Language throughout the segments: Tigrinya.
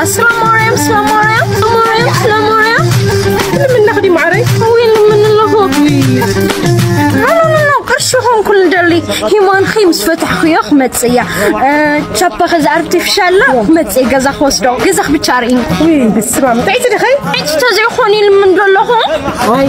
ስለ ማርያም፣ ስለ ማርያም፣ ስለ ማርያም፣ ስለ ማርያም። ልምና ክዲ ማዕረይ። ወይ ልምን ኣለኹ። ኖ፣ ኖ፣ ኖ፣ ኖ፣ ቅርሺ ኾንኩ ልደሊ። ሂማን ኺ ምስ ፈታሕኩዮ ክመጽእ እያ። እ፣ ቻፓ ኸዚ ኣርቲፊሻል ላ ክመጽእ እየ ገዛ ክወስዶ። ገዛኽ ብቻ ርኢኒ። ወይ ብስማ፣ ጥዕይቲ ዲኺ? ጥዕይቲ ተዘይኾን ኢሉ ምን ዶ ኣለኹ? ወይ።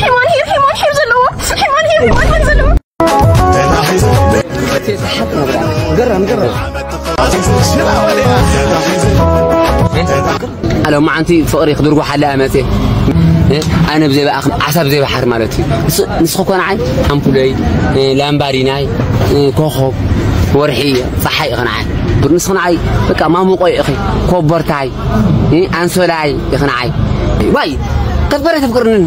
ሂማን ሂር፣ ሂማን ሂር ዘለዎ። ሂማን ሂር፣ ሂማን ሂር ዘለዎ። ገረም፣ ገረም። ሎማዓንቲ ፍቕሪ ክድርጉሓላ መፅእ። ኣነ ብዘይ ብኣኽን ዓሳ ብዘይ ባሕሪ ማለት እዩ። ንስ-፣ ንስኺ እኮ ንዓይ ኣምፑለይ፣ ላምባዲናይ፣ ኮኾብ፣ ወርሒ፣ ፀሓይ ኢኺ ንዓይ። ብር ንስኺ ንዓይ በቃ ማሙቆይ ኢኺ፣ ኮቦርታይ፣ ኣንሶላይ ኢኺ ንዓይ። ዋይ፣ ከትበረ ተፍቅርንን።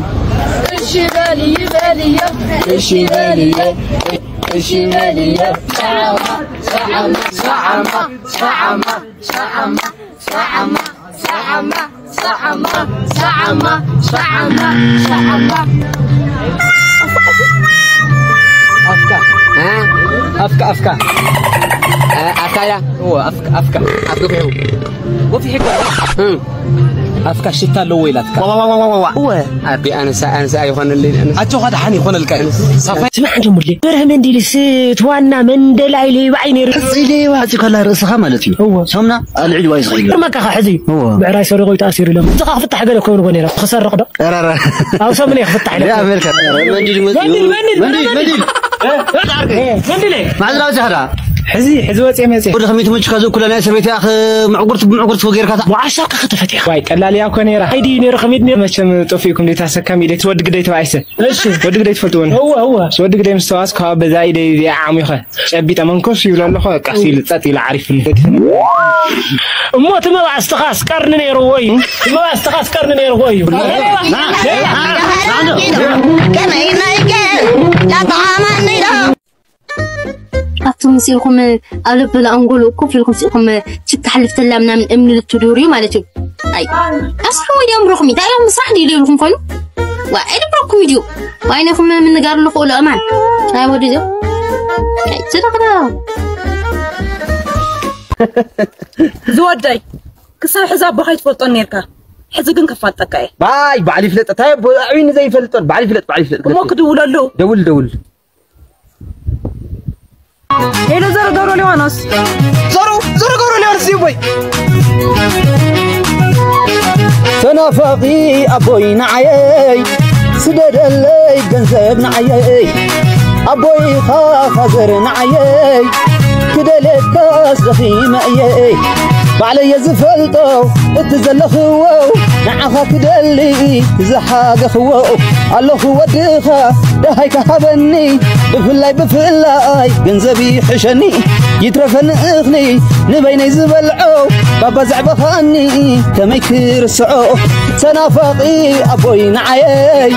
እሺ በልዮ፣ በልዮ፣ እሺ በልዮ፣ እሺ በልዮ። ሰዓማ፣ ሰዓማ፣ ሰዓማ፣ ሰዓማ፣ ሰዓማ፣ ሰዓማ፣ ሰዓማ፣ ሰዓማ፣ ሰዓማ፣ ሰዓማ። ኣፍካ። እ? ኣፍካ፣ ኣፍካ። እ፣ ኣፍካ ኢላ? እወ፣ ኣፍካ፣ ኣፍካ። ኣፍካ ፊሑ። ወፊሑ እኮ። እ። ኣፍካ ሽታ ኣለዎ ኢላትካ። ዋ፣ ዋ፣ ዋ፣ ዋ፣ ዋ። እወ። ኣቢ ኣነሳ፣ ኣነሳ ኣይኾነልኝ፣ ኣነሳ። ኣጆኻ ደሓን ይኾነልካ እዩ። ሳፋይ። ስማዕ እንዶ ሙሌ፣ በርሀ መንዲልስ ትዋና መንደላይ ሌባ እዩ ነይሩ። ሕዚ ሌባ ሕዚ ከላ ርእስኻ ማለት እዩ። እወ። ሰምና ኣልዕሊ ዋይ ዝኸይድ። ግርመካ ኸ ሕዚ እወ። ብዕራይ ሰሪቑ እዩ ተኣሲሩ ኢሎም። ንስኻ ክፍታሕ ገለ ክብልዎ ነይሮም። ክሰርቕ ዶ? ኧረ፣ ኧረ። ኣብ ሰሙን እየ ክፍታሕ ኢለ። ያ ኣሜሪካ። መንዲል መፂኡ። መንዲል፣ መንዲል፣ መንዲል፣ መንዲል። መንዲል። እ? መንዲል። ማዕዝራ ወፂኻ ዳ? ሕዚ፣ ሕዚ ወፂአ መፂአ። ወደ ከመይ ትምችካ ዘእኩላ ናይ እስር ቤት እያ፣ ክ-፣ ምዕጉርት፣ ብምዕጉርት ጌርካ ታ-፣ ብዓሻ ከ ከተፈትያ። ዋይ፣ ቀላል እያ እኮ ነይራ። ኣይዲ ነይሩ ከመይ ነይሩ? መቸም ጠፊእኩም ደይ ታሰካሚ ደይ ትወዲ ግደይ ተባኢሰ። እሺ። ወዲ ግደይ ትፈልጥዎ? እወ፣ እወ። ወዲ ግደይ ምስ ተዋስኩ ካብ በዛ ኢደይ እዚኣ ዓሚኸ ጨቢጠ መንኮስ ይብሎ ኣለኹ፣ በቃ፣ ሲሉ ጸጥ ኢሉ ዓሪፉኒ። እሞ እቲ መባእስትኻስ ቀርኒ ነይርዎ እዩ። እቲ መባእስትኻስ ቀርኒ ነይርዎ እዩ። ከመይ ናይከ ላተዓማኒ ዶ? ኣቱም ስኢልኩም ኣብ ለበለ ኣንጎሎ ኮፍ ኢልኩም ስኢልኩም ችክ ተሕልፍ ተላ ምናምን እምኒ ልትድውር እዩ ማለት እዩ። ኣይ፣ ኣስሑ ወይ ኣምሮኹም እንታይ እዮም ምስራሕ ድዩ ኢልኩም ኮይኑ? ዋ፣ ኣይደብረኩም እዩ። ዋይነኹም ምንጋር ልኽእሉ እማን። ኣይ፣ ወዲ ዘ-፣ ኣይ፣ ትደኽዳ። ዝወደይ፣ ክሳብ ሕዚ ኣቦኻ ኣይትፈልጦን ነርካ። ሕዚ ግን ከፋልጠካ እየ። ባይ፣ ባዕል ይፍለጥ። እንታይ ኣቦ-፣ ኣዕብኒ ዘይፈልጦን፣ ባዕል ይፍለጥ፣ ባዕል ይፍለጥ። እሞ ክድውለሉ። ደውል፣ ደውል። ሄሎ፣ ዘሩ ገብረ ሊባኖስ። ዘሩ፣ ዘሩ ገብረ ሊባኖስ እዩ ቦይ። ተናፋቒ ኣቦይ ንዓየይ፣ ስደደለይ ገንዘብ ንዓየይ። ኣቦይ ኢኻ ፋዘር ንዓየይ፣ ክደልየካስ ደኺመ እየ። ባዕለየ ዝፈልጦ እቲ ዘለኽዎ፣ ንዓኻ ክደሊ ዝሓገኽዎ። ኣለኹ ወድኻ ደሃይ ከሃበኒ፣ ብፍላይ ብፍላይ ገንዘብ ይሕሸኒ። ይትረፈኒ እኽሊ ንበይነይ ዝበልዖ፣ ባባ ዘዕበኻኒ ከመይ ክርስዖ። ተናፋቒ ኣቦይ ንዓየይ፣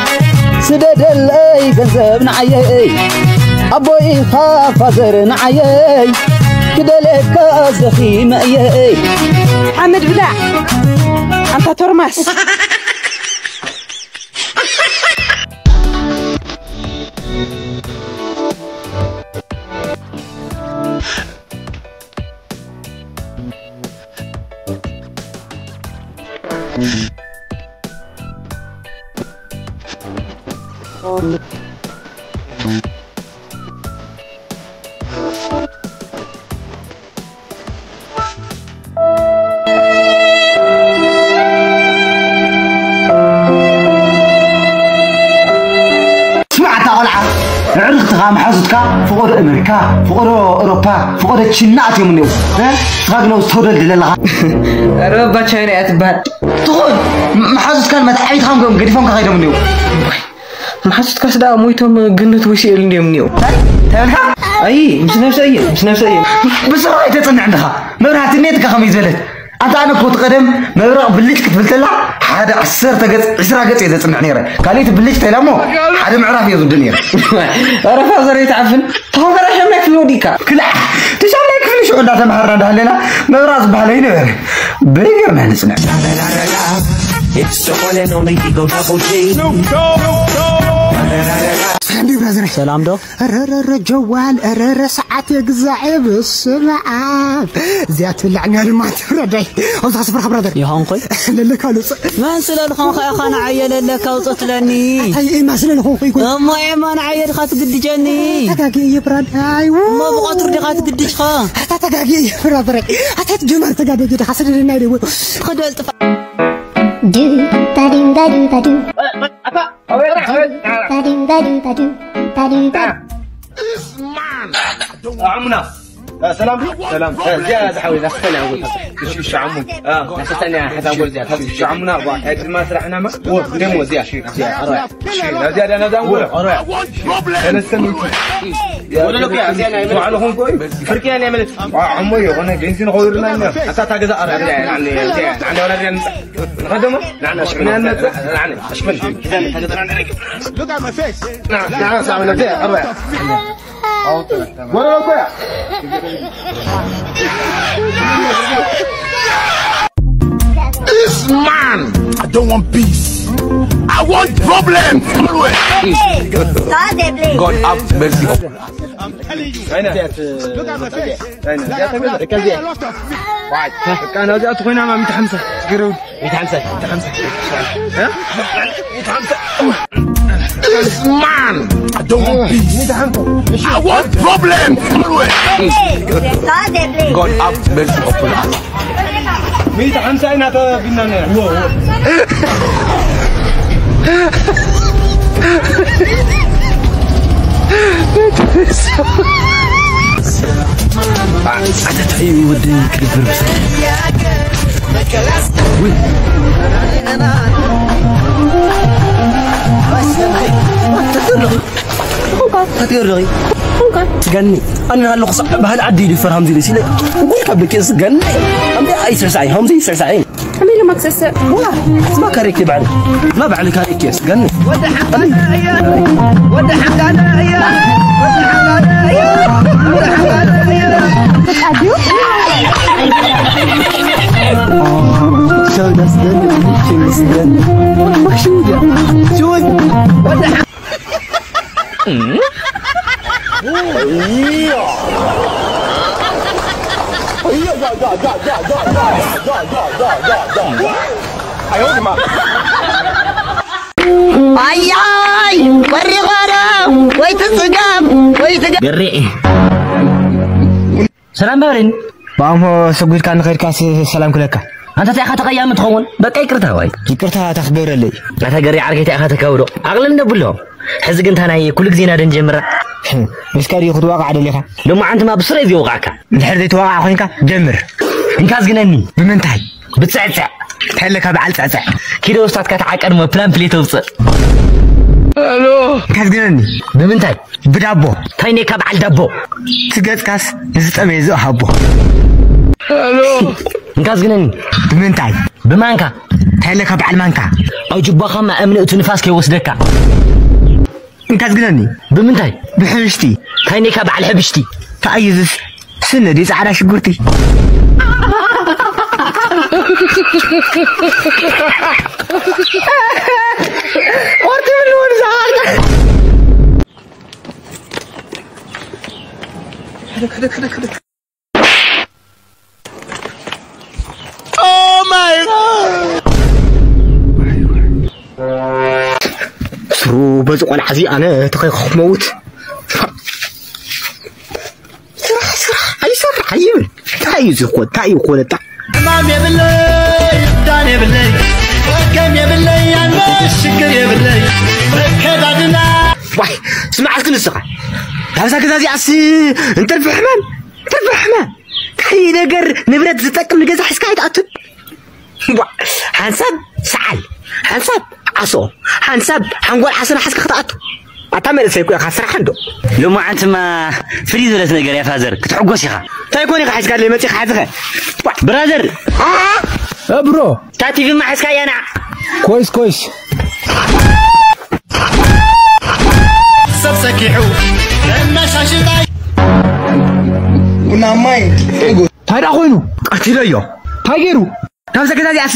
ስደደለይ ገንዘብ ንዓየይ። ኣቦይ ኢኻ ፋዘር ንዓየይ፣ ክደልየካ ዘኺመ እየ። ሓመድ ብላዕ ኣንታ ቶርማስ። ስማዕ፣ እታ ቆልዓ፣ ኣዕርኽትኻ፣ መሓዙትካ፣ ፍቖዶ ኣመሪካ፣ ፍቖዶ ኤውሮፓ፣ ፍቖዶ ቺና ኣትዮም እኒአው። እ? ንስኻ ግን ኣብዚ ተውደልድል ኣለኻ። ኧረ፣ እባ ቻይና እያ ትበሃል። ትኹን፣ ም-፣ መሓዙትካን መተዓቢትኻን ገዲፎምካ ከይዶም እኒአው። መሓዙትካስ ደኣ ሞይቶም ገነት ወይ ሲኦል እንድዮም እኒኦ። እንታይ? እንታይ በልካ? ኣይ፣ ምስ ነብሰይ እየ፣ ምስ ነብሰይ እየ። ብስራሕ ኣይተጽንዕ እንድኻ። መብራህቲ ኔትካ ከመይ ዝበለት? ኣንታ ኣነ እኮ እቲ ቀደም መብረቕ ብልጭ ክትብል ተላ ሓደ ዓሰርተ ገጽ፣ ዕስራ ገጽ እየ ዘጽንዕ ነይረ። ካልኣይቲ ብልጭ ተላ እሞ ሓደ ምዕራፍ እየ ዝውድእ ነይረ። ኧረ ፋዘር ኣይትዓፍን። ተኸበረ ሻምናይ ክፍሊ ወዲእካ። ክላዕ፣ እቲ ሻምናይ ክፍሊ ሽዑ እንዳተምሃርና እንዳሃለና መብራቕ ዝበሃል ኣይነበረ። በይ ጌርና ንጽንዕ። It's the one and only Eagle Double G. ሰላም ዶ? ረረረ ጀዋል ረረ ሰዓት የግዛኤ። በስመ ኣብ። እዚኣ ትብላዕና ድማ ትረዳይ። ኣብዛ ስፍራ ብራዘር ይኾንኩይ። ለለካ ልውፅእ። መን ስለ ዝኾንካ ኢኻ ንዓየ ለለካ ውፅእ ትለኒ? ኣታይ ኤማ ስለ ዝኾንኩ ይኮን? እሞ ኤማ ንዓየ ድኻ ትግድጀኒ? ተጋጊ እየ ብራዳይ። እሞ ብቐትሩ ዲኻ ትግድጅኻ? ኣታ ተጋጊ እየ ብራዘር። ኣታ ትጀመር ተጋጊ ዲኻ ስደደና ይደወል። ክደል ጥፋ። ዱ ባዱ ባዱ ባዱ። ባዱ ባዱ ባዱ። ባዱ ባዱ። ኣሙና። ሰላም ሰላም። እዚኣ ዝሓወይ ላስተኛ ጎታ። እሺ እሺ። ኣሙ ላስተኛ ሓታ ጎል እዚኣ። እሺ ኣሙና ባ ድማ ስራሕና ማ። ወ ደሞ እዚኣ እሺ እዚኣ። ኣራ እሺ። እዚኣ ዳና ዛንጎ። ኣራ ሰለስተ ሚእቲ። ወደ ሎኪ እዚኣ ናይ ባዕልኹም ኮይ። ፍርቅያ ናይ ማለት ኣሞ የኾነ ቤንዚን ኾይርና። ኣታ ታገዛ። ኣራ እዚኣ ናይ ወራድያ ንቐደሞ። ንዓና ሽክና ንመጽእ። ንዓና ሽክና። Look at my face. ንዓና ሳብ ነዚ ኣርባያ። ወረ ኮያ። This man, I don't want peace. I want problems always. God have mercy upon us. I'm telling you. Look at my face. This man, I don't want peace. This man, I don't want peace. I want problems always. God have mercy upon us. ሚእቲ ሓምሳ ኢና ተቢልና ነና። ኣተታይ ወዲ ክድብር ብስ። ስገኒ ኣነ ኣለኹ። ባህል ዓዲ ይድፈር ሃምዚ ኢለ ሲለ። ጉድ ካብ ደቂ ስገኒ። ኣምዚ ኣይስዕሳይ ሃምዚ ይስዕሳይ። ኣሜሉ ማክሰሰ። ዋ፣ ስማ ካሬክ ይባል። ስማ ባዕሊ ካሬክ የስ ገኒ። ወደ ሓንጋለ እያ። ወደ ሓንጋለ እያ። ወደ ሓንጋለ እያ። ወደ ሓንጋለ እያ። So that's good. She was good. She was good. She was good. What the ኣያይ ወሪቐረ ወይ ትጽገም ወይ ትገ- ገሬ ሰላም በልን። ብኣምሆ ሰጒድካ ንኸድካስ ሰላም ክለካ። ኣንታ እንታይ ኢኻ ተቐያሚ ትኸውን? በቃ ይቅርታ ዋይ። ይቅርታ ታኽብረለይ። ኣታ ገሬ ዓርከይ እንታይ ኢኻ ተካውዶ? ዓቕሊ እንደ ብሎ። ሕዚ ግን እንታይ ናይ ኩሉ ግዜ ኢና ደንጀምራ። ምስካ ድዩ ክትዋቃዕ ደሊኻ? ሎማዓንቲ ማ ብስረይ ዝወቃዕካ። እንድሕር ዘይተዋቃዕ ኮይንካ ጀምር። እንካ ዝግነኒ። ብምንታይ? ብጽዕጽዕ። እንታይ ኣለካ በዓል ጽዕጽዕ? ኪዶ ውስታትካ ተዓቀድሞ ፕላን ፕሌት ኣውጽእ። ኣሎ። እንካ ዝግነኒ። ብምንታይ? ብዳቦ። እንታይ ኔካ በዓል ዳቦ? ትገጽካስ ንዝጠመየ ዝሃቦ። ኣሎ። እንካ ዝግነኒ። ብምንታይ? ብማንካ። እንታይ ኣለካ በዓል ማንካ? ኣብ ጅባኻ ማእምኒ እቱ ንፋስ ከይወስደካ። እንካ ዝግነኒ። ብምንታይ? ብሕብሽቲ። እንታይ ኔካ በዓል ሕብሽቲ? ተኣይዝስ ስነ ድዩ ጻዕዳ ሽጉርቲ? ኦርቲ ብልውን ዛሃርታ። Oh my God! ስሩ በዚ ቆልዓ እዚ ኣነ ተኸይኹ ክመውት። ስራሕ፣ ስራሕ፣ ኣይሰርሕ፣ ኣይብል። እንታይ እዩ እዚ እኮ? እንታይ እዩ እኮ ነጣ? ሕማም የብለይ፣ ክዳን የብለይ፣ ወገን የብለይ፣ ኣነ ሽግር የብለይ። መከዳድና። ዋይ፣ ስማዕ እስኪ ንስኻ። ካብዛ ገዛ እዚኣስ እንትርፊ ሕማም፣ ትርፊ ሕማም። ካሊእ ነገር ንብረት ዝጠቅም ንገዛ ሒዝካ ኣይትኣቱን። ቧ፣ ሓንሳብ ሰዓል፣ ሓንሳብ ዓሶ፣ ሓንሳብ ሓንጎል ዓሶ ናሓዝካ ክትኣቱ። ኣታ መንእሰይ እኮ ኢኻ፣ ስራሕ እንዶ። ሎማዓንትማ ፍልይ ዝበለት ነገር እያ ፋዘር፣ ክትሕጎስ ኢኻ። እንታይ ኮን ኢኻ ሒዝካ ለይ መጺኻ ሓዝኸ? ቧ፣ ብራዘር። እ ብሮ። እታ ቲቪ ማ ሒዝካያ ንዓ። ኮይስ ኮይስ። ሰብ ሰኪሑ መሻሽጣይ። ቡና ማይ ቴጎ። እንታይ ደኣ ኮይኑ? ቀቲለዮ። እንታይ ገይሩ? ካብዛ ገዛ እዚኣስ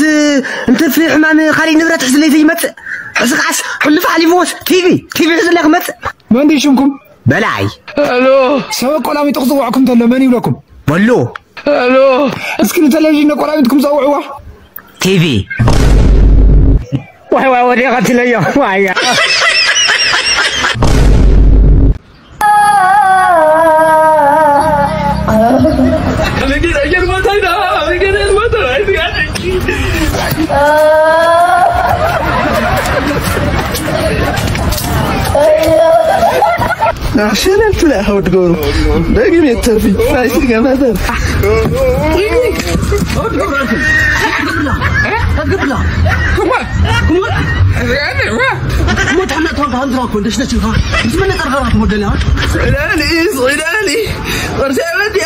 እንትርፊ ሕማም ካሊእ ንብረት ሕዝለይ ዘይመጽእ። ሕዚ ከዓስ ሕሉፍ ሓሊፍዎስ ቲቪ፣ ቲቪ ሕዝለይ ክመጽእ። መን ድዩ ሽምኩም? በላይ ሰብ ኣቆላሚጡ ክፅውዐኩም እንተሎ መን ይብለኩም? በሉ እስኪ ንቴሌቪዥን ኣቆላሚጥኩም ፀውዕዋ። ቲቪ ዋይ ዋይ ወዲያ ቀትለዮ ዋያ عشان انت لا حاول تقول دقيقة ترفي فايت كمان ሞት ሓመድ ሆንካ ሃንድራ እኮ እንደሽ ነችልካ ዝመነ ጠርጠራት ሞደል ያ غلالي غلالي ورجع ودي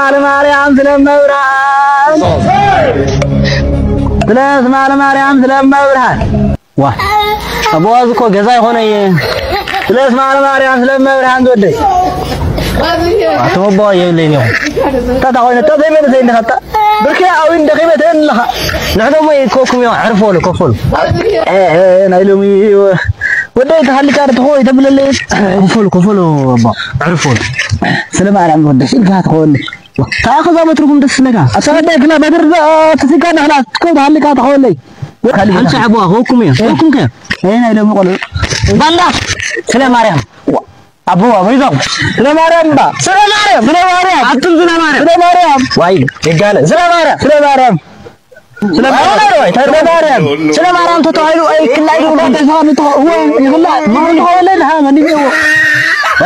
ስለ ማርያም ስለ መብርሃን ስለ ማርያም ስለ መብርሃን ዋ ኣቦዋዝ እኮ ገዛ ይኾነ እየ ስለ ማርያም ስለ መብርሃን ዝወደይ ኣቶ ኣቦዋ የብለይን እዮም ታታ ኮይነ ጠዘይ መለሰ እንዲኸጣ ብርክያ ኣዊን ደኺመ ተን ኣለኻ ንሕዶሞ ይኮኩም እዮም ዕርፎሉ ኮፈሉ ናይ ሎሚ ወደይ ተሃሊካ ተኾ ይተብለለይ ኮፈሉ ኮፈሉ ኣባ ዕርፎሉ ስለ ማርያም ዝወደሽ ኢልካ ትኾወለይ ታኸዛ በትርኩም ደስ ለካ ኣሳደ ክላ በትር ተስካ ነኽላ ትኮ ተሃሊካ ተኾወለይ ካልእ ኣንቺ ኣቦዋ ሆኩም እያ ሆኩም ከ ናይ ሎሚ ቆልዑ ባንዳ ስለ ማርያም ኣቦዋ ወይዞም ስለ ማርያም ባ ስለ ማርያም ስለ ማርያም ኣቱም ስለ ማርያም ስለ ማርያም ዋይ ይጋለ ስለ ማርያም ስለ ማርያም ስለ ማርያም ስለ ማርያም ስለ ማርያም ተተዋሂሉ ኣይ ክላይ ይብሉ ተሳኑ ተኸወ ይብላ ይብሉ ተኸወለ ደሃ ማን ይብሉ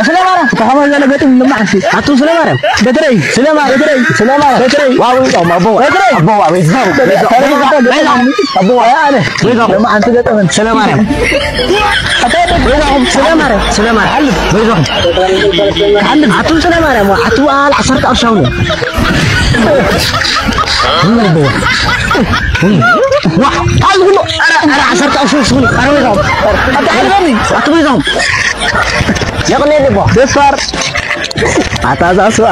ስለ ማርያም ተኸወለ ገጥም ልማዕሲ ኣቱ ስለ ማርያም በትረይ ስለ ማርያም በትረይ ስለ ማርያም በትረይ ዋው ጾም ኣቦ በትረይ ኣቦ ዋው ጾም ኣቦ ዋው ኣለ ለማዓንቲ ገጠመን ስለ ማርያም ስለ ማርያም ስለ ማርያም በይዞም ሓልፍ ኣቱም ስለ ማርያም ኣቱ በዓል ዓሰርተ ቅርሻው ነው ዋ ኣዝግሎ ዓሰርተ ቅርሻው ስሉ ኣረ በይዞም ኣቱ በይዞም የቕኔ ልቦ ደፋር ኣታ ዛስዋ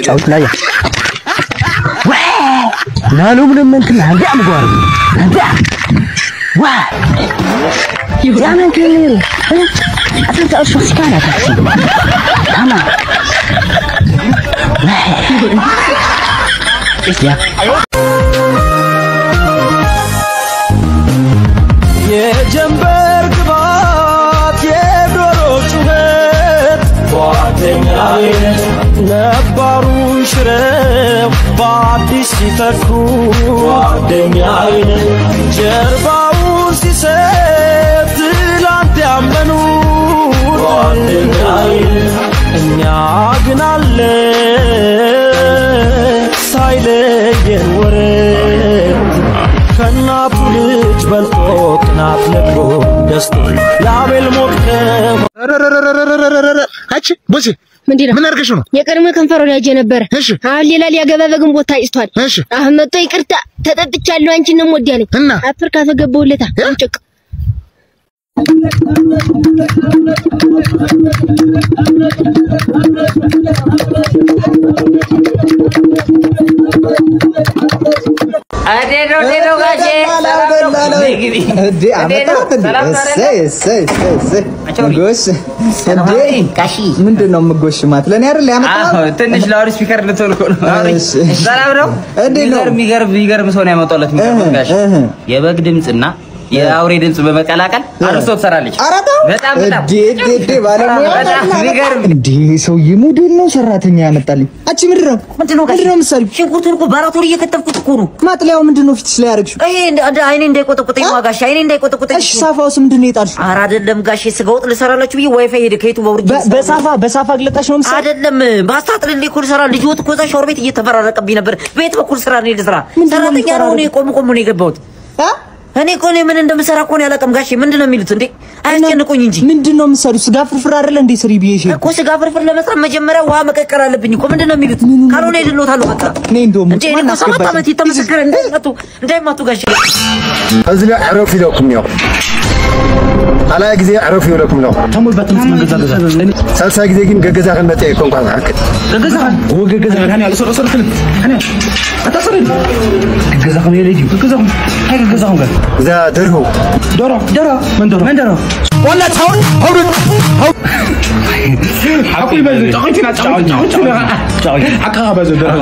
ጫውትናያ ናሉም ለመንትና እንዲያ ምጓር እንዲያ ዋ ያመን ከሚሩ አሰንተ እሱ ስካና ታክሲ ታማ ያ የጀንበር ግባት የዶሮ ጩኸት ጓደኛዬ ነባሩን ሽረው በአዲስ ሲተኩ ጓደኛዬ ጀርባውን ሲሰጥ ትላንት ያመኑት ጓደኛዬ እኛ ግን አለ ሳይለየን ወረት ከእናቱ ልጅ በልጦ ኣትለትጎ ደስቶ የኣቤል ሞት ከ ረረረረረረረረ። አንቺ ቦሴ ምንድን ነው? ምን አድርገሽ ነው? የቀድሞ ከንፈር ወዳጄ ነበረ። እሺ። አሁን ሌላ ሊያገባ በግንቦት ታጭቷል። እሺ። አሁን መጥቶ ይቅርታ ተጠጥቻለሁ አንቺን ነው የምወድ ያለኝ። እና? አፍር ካፈገባሁለታ እ? ጭቅ እንዴት ነው እንዴት ነው ጋሼ? ሰላም ነው? ነይ ግቢ። እንዴ እንዴት ነው? አመጣት እንዴ? ሰላም ነው አይደል? እሰይ እሰይ እሰይ እሰይ። አቸው ምጎሽ ሰላም እንዴ? ነኝ ጋሺ። ምንድን ነው ምጎሽ ማት ለኔ አይደል ያመጣው? አዎ ትንሽ ላውድ ስፒከር ልትሆን እኮ ነው። እሺ። ሰላም ነው? እንዴት ነው? የሚገርም የሚገርም የሚገርም ሰው ነው ያመጣሁለት። የሚገርም እህ፣ ጋሽ እህ። የበግ ድምፅና የአውሬ ድምፅ በመቀላቀል አርስቶት ትሰራለች። ኧረ ተው። በጣም በጣም እንዴ እንዴ እንዴ ባለሙያ በጣም የሚገርም እንዴ ሰውዬ ሞዴል ነው ሰራተኛ ያመጣልኝ። አንቺ ምንድን ነው? ምንድን ነው ጋሼ? ምንድን ነው የምትሰሪው? ሽንኩርቱን እኮ በአራት ወር እየከተፍኩት እኮ ነው። ማጥለያው ምንድን ነው ፊትሽ ላይ ያደረግሽው? ይሄ እንደ- እንደ አይኔ እንዳይቆጠቁጠኝ ዋ ጋሼ፣ አይኔ እንዳይቆጠቁጠኝ። እሺ ሳፋውስ ምንድን ነው የጣልሽው? ኧረ አይደለም ጋሼ፣ ስጋ ወጥ ልሰራላችሁ ብዬ ዋይፋይ ሄደ ከየቱ በውርጅ በ- በሳፋ በሳፋ ግለጣሽ ነው የምትሰሪው? አይደለም ማስታጥልልኝ እኮ ልሰራ ልጅ ወጥ እኮ እዛ ሻወር ቤት እየተፈራረቀብኝ ነበር። ቤት በኩል ስራ ነው ልስራ ምንድን ነው ሰራተኛ ነው እኔ የምትፈራረቀው? ቆም ቆም ነው የገባሁት። አ? እኔ እኮ እኔ ምን እንደምሰራ እኮ ነው ያላውቅም ጋሼ። ምንድን ነው የሚሉት እንዴ? አያስጨንቁኝ እንጂ ምንድን ነው የምትሰሪው? ስጋ ፍርፍር አይደለ እንዴ ስሪ ብዬሽ ሄድኩ? እኮ ስጋ ፍርፍር ለመስራት መጀመሪያ ውሃ መቀቀል አለብኝ እኮ። ምንድን ነው የሚሉት? ካልሆነ ይልሎታሉ በቃ። እኔ እንደውም እንዴ እኔ እኮ ማን ሰባት አስገባኝ? ዓመት የተመሰከረ እንዳይመቱ እንዳይመቱ ጋሼ። እዚ ዕረፍ ኢለኩም እዮም ካልኣይ ግዜ ዕረፍ ይብለኩም ኣለኹ ተሙል በትምስ መንገዛ ገዛ ሳልሳይ ግዜ ግን ገገዛ ክንመፀ ይኮንኳ ዝሓክል ገገዛ ወገ ገዛ ካን ያለ ሰሮ ሰሮ ትልም ካን አታሰሪ ገዛ ከመ ይለዩ ገዛ አይ ገዛ ከመ እዛ ደርሁ ዶሮ ዶሮ መን ዶሮ መን ዶሮ ወላ ታውን ሀውዱ ሐቁ ይበል ጫውንቲና ጫውንቲና ሐቃ በዘ ዶሮ